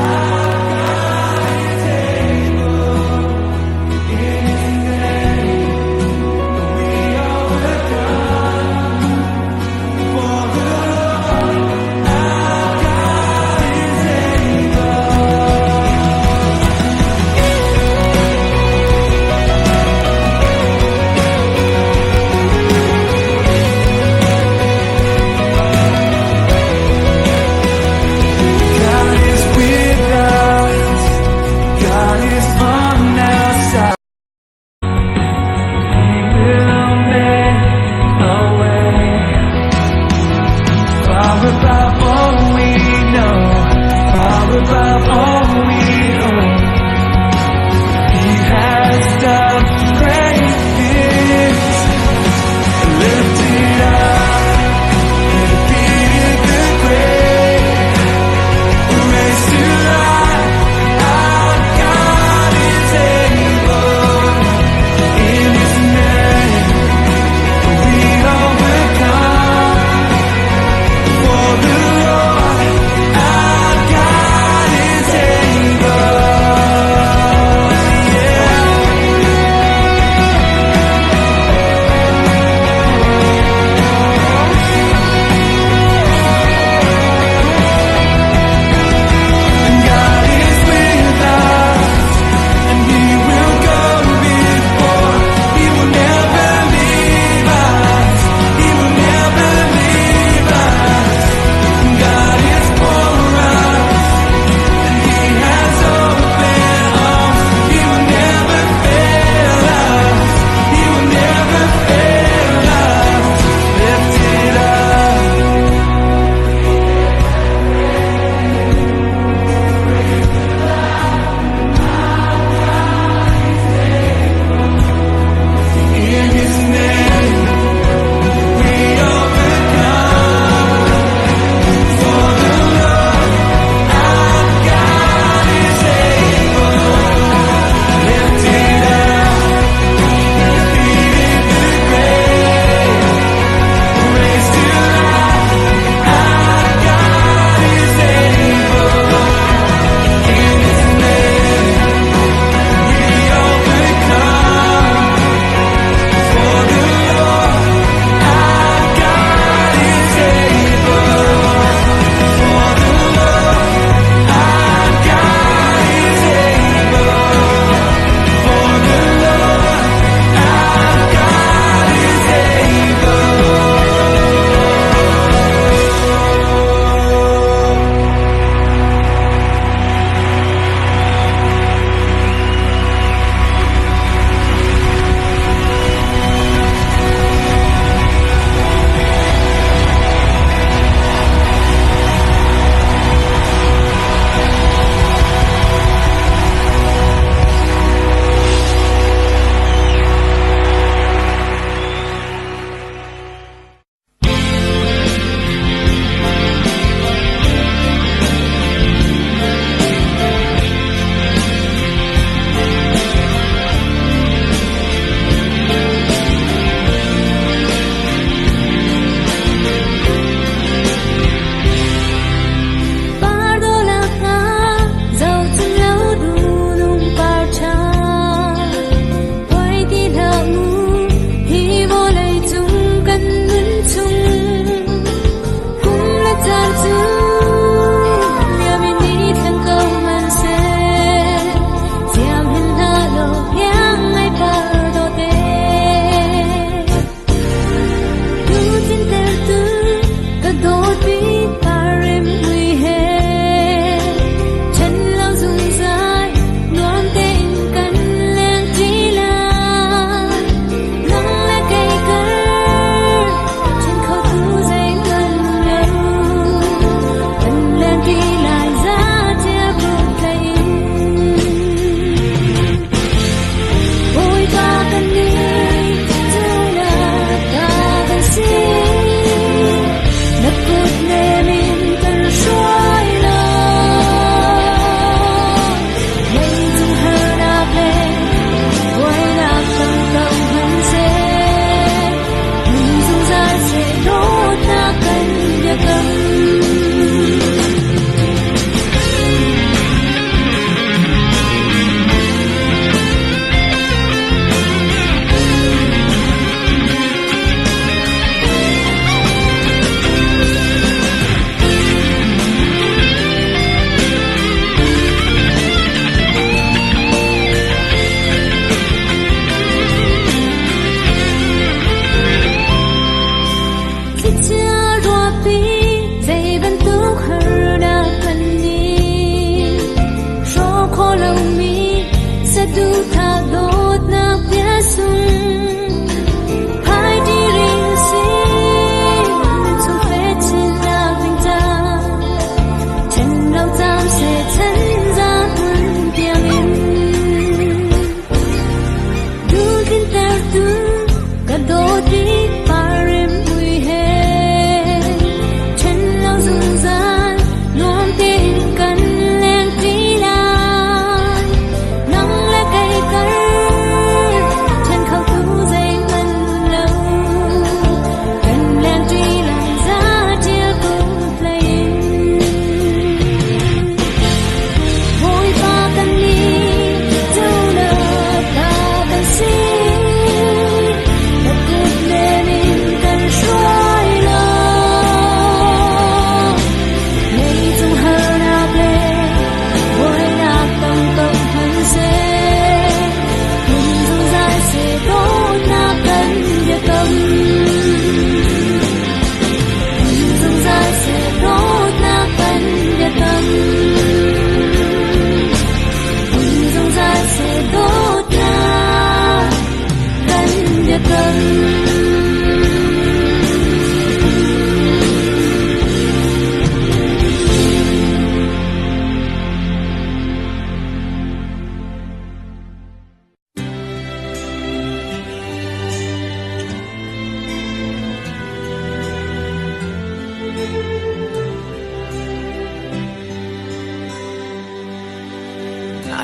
our God is able. In His name, we overcome. For the Lord our God is able. God is with us. God is on our side. He will make a way. Far above all we know, far above all we hope. He has done great things. Lifted up, He defeated the grave. Raised to life, our God is able. In His name, we overcome. For the Lord, our God is able. Yeah.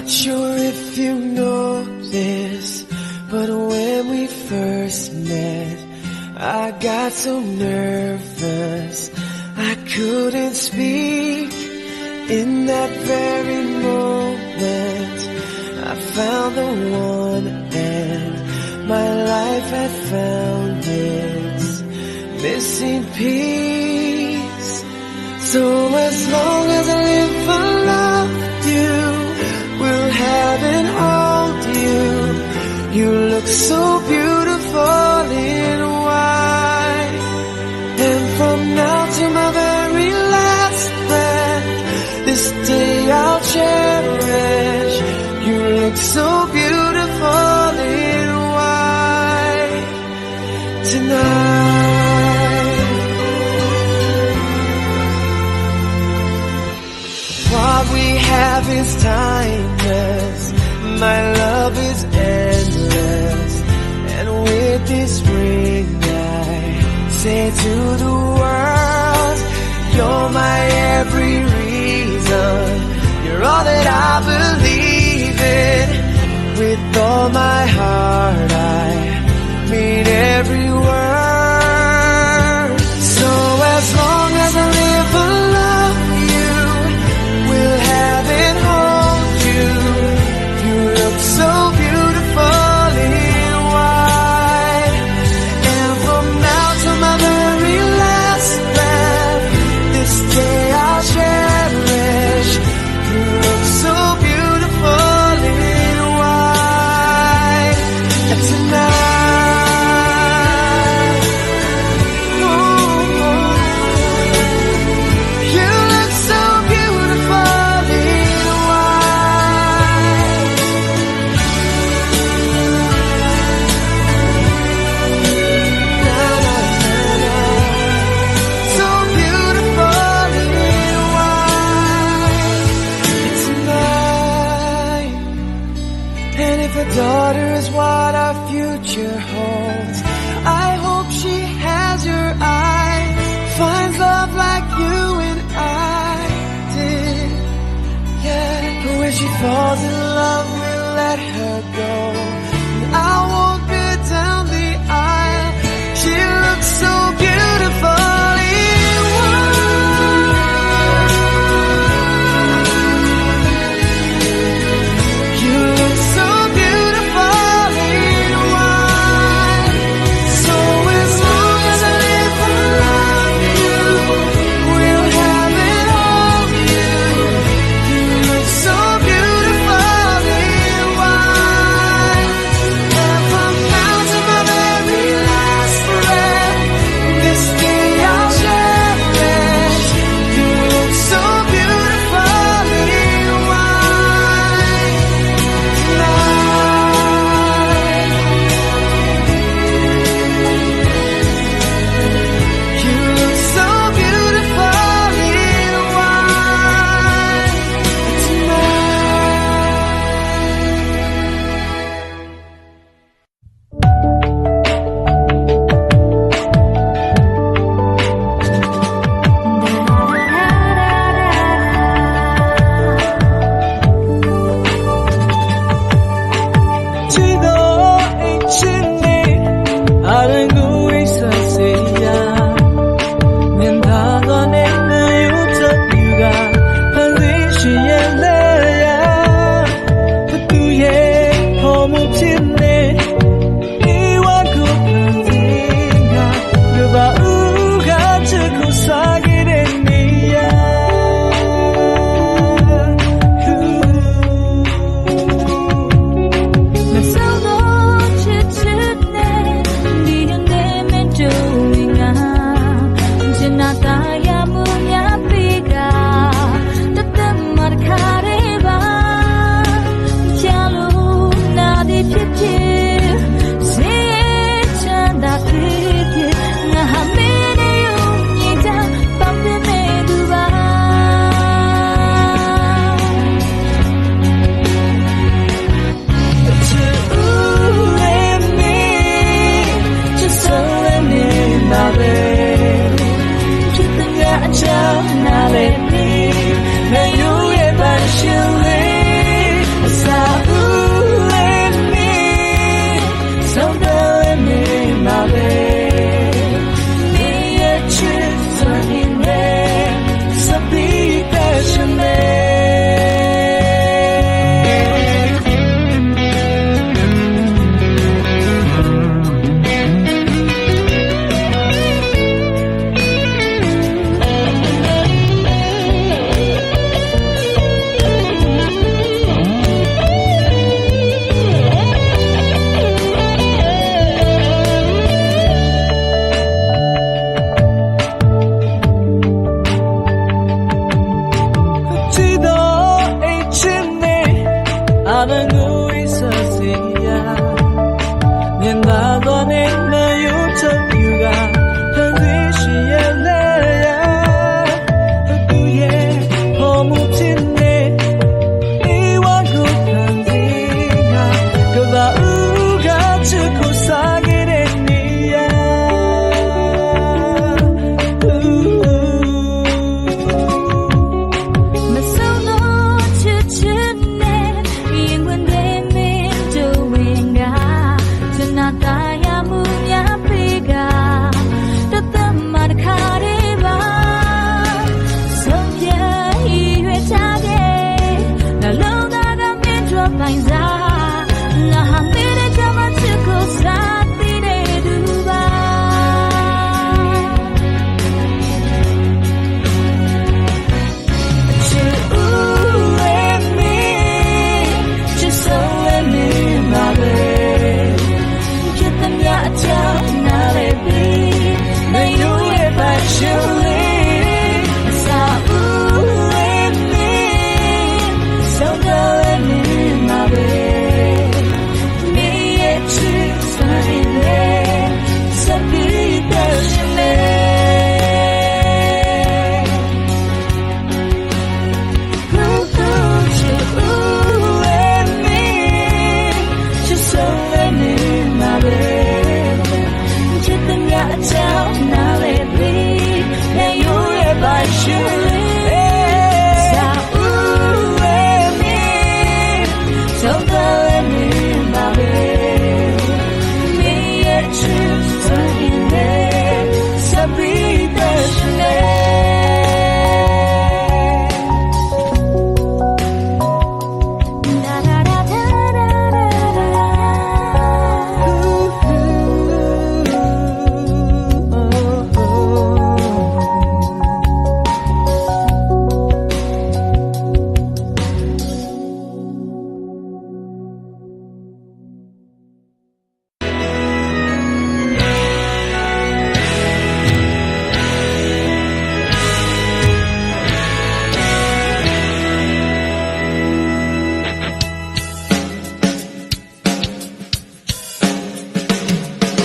Not sure if you know this, but when we first met, I got so nervous I couldn't speak. In that very moment, I found the one and my life had found its missing piece. So as long as I live, I love you. Will have and hold you. You look so beautiful in white. And from now to my very last breath, this day I'll cherish. You look so beautiful in white tonight. What we have is timeless. My love is endless. And with this ring I say to the world, you're my every reason. You're all that I believe in. With all my heart I mean every word. So as long as I live, I love you. Will have and hold you. You look so beautiful in white. And from now to my very last breath, this day I'll cherish. You look so beautiful in white tonight. Ooh, you look so beautiful in white. Na, na, na, na. So beautiful in white tonight. And if a daughter is what our future holds, I hope she has your eyes, finds love like you and I did. Yeah, but when she falls in love, we'll let her go. And I'll walk her down the aisle. She looks so beautiful in white. You look so beautiful in white. So as long as I live, I love you. We'll have it all, you. You look so beautiful in white.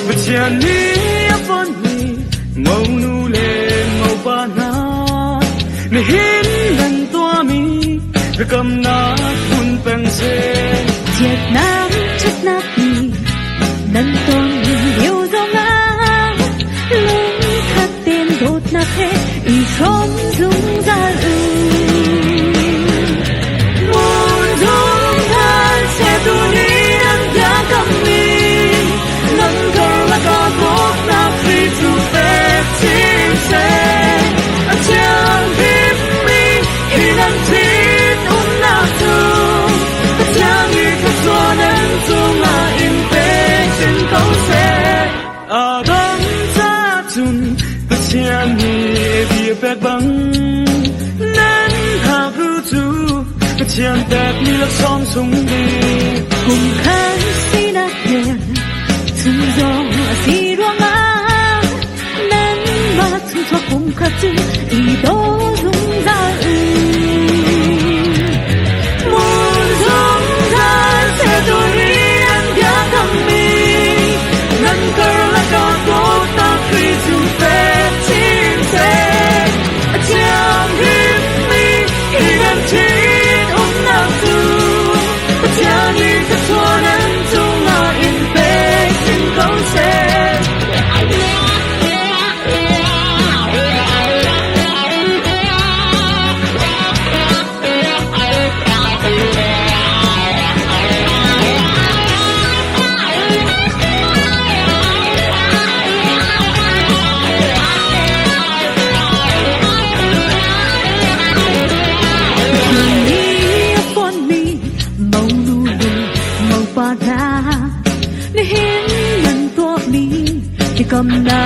Pathian nih a fonhmi ngonu le ngopa hna, nihin nan tuahmi biakamnak hmun peng seh. Chiatnak ṭhatnak nih nan tonmi lio zongah lungkhat tein dawtnak he i hrawm zungzal u. Mun zungzal sertu nih an biakammi nan karlak ah dawtnak thli cu pek chin seh. A thiang bikmi hi nan ṭhitumnak cu Pathian nih thluachuah nan cungah in pek chin ko seh. Adam ca cun Pathian nih bia pek bang nan hak cu Pathian pekmi laksawng sung bik. Kum khat sinak he chung zong a si ruangah nanmah chungchuak kum khat cu i daw zungzal u. Mun zungzal sertu nih an biakammi nan karlak ah dawtnak Khrih cu pek chin seh. A thianghlimmi hi nan ṭhitumnak cu Pathian nih thluachuah nan cungah in pek chin ko seh. Nih a fonhmi monu le mopa hna, nihin nan tuahmi biakamnak.